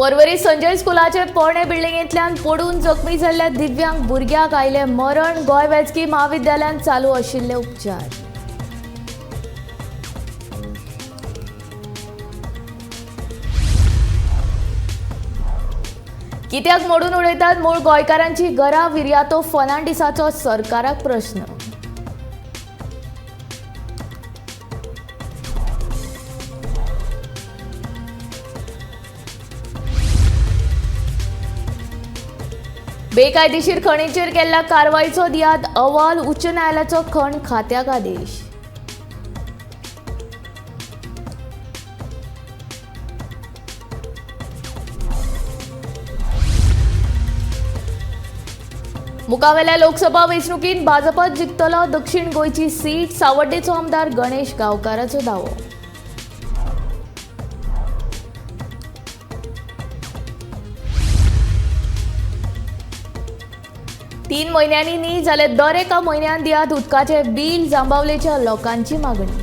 पर्वरी संजय स्कुलाचे पोरणे बिल्डिंगेंतल्यान पडून जखमी जाल्ल्या दिव्यांग भुरग्याक आयलें मरण. गोंय वैजकी म्हाविद्यालयांत चालू आशिल्ले उपचार. कित्याक मोडून उडयतात मूळ गोंयकारांची घरां? विरियातो फर्नांडीसाचो सरकाराक प्रश्न. बेकायदेशीर खणीचेर केल्ल्या कारवायचो दियात अहवाल. उच्च न्यायालयाचो खण खात्याक आदेश. मुखावेल्या लोकसभा वेंचणुकीत भाजपच जिखतलो दक्षिण गोंयची सीट. सावड्डेचो आमदार गणेश गांवकाराचो दावो. 3 म्हयन्यांनी न्ही जाल्यार दर एका म्हयन्यान दियात उदकाचें बील. जांबावलेच्या लोकांची मागणी.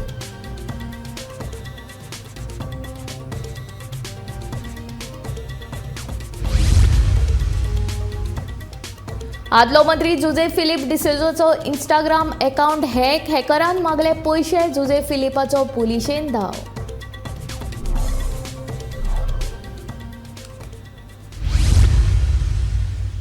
आदलो मंत्री जुजे फिलीप डिसोजाचो इंस्टाग्राम अकाउंट हॅक. हॅकरान मागले पयशे. जुजे फिलिपाचो पुलिशेन धाव.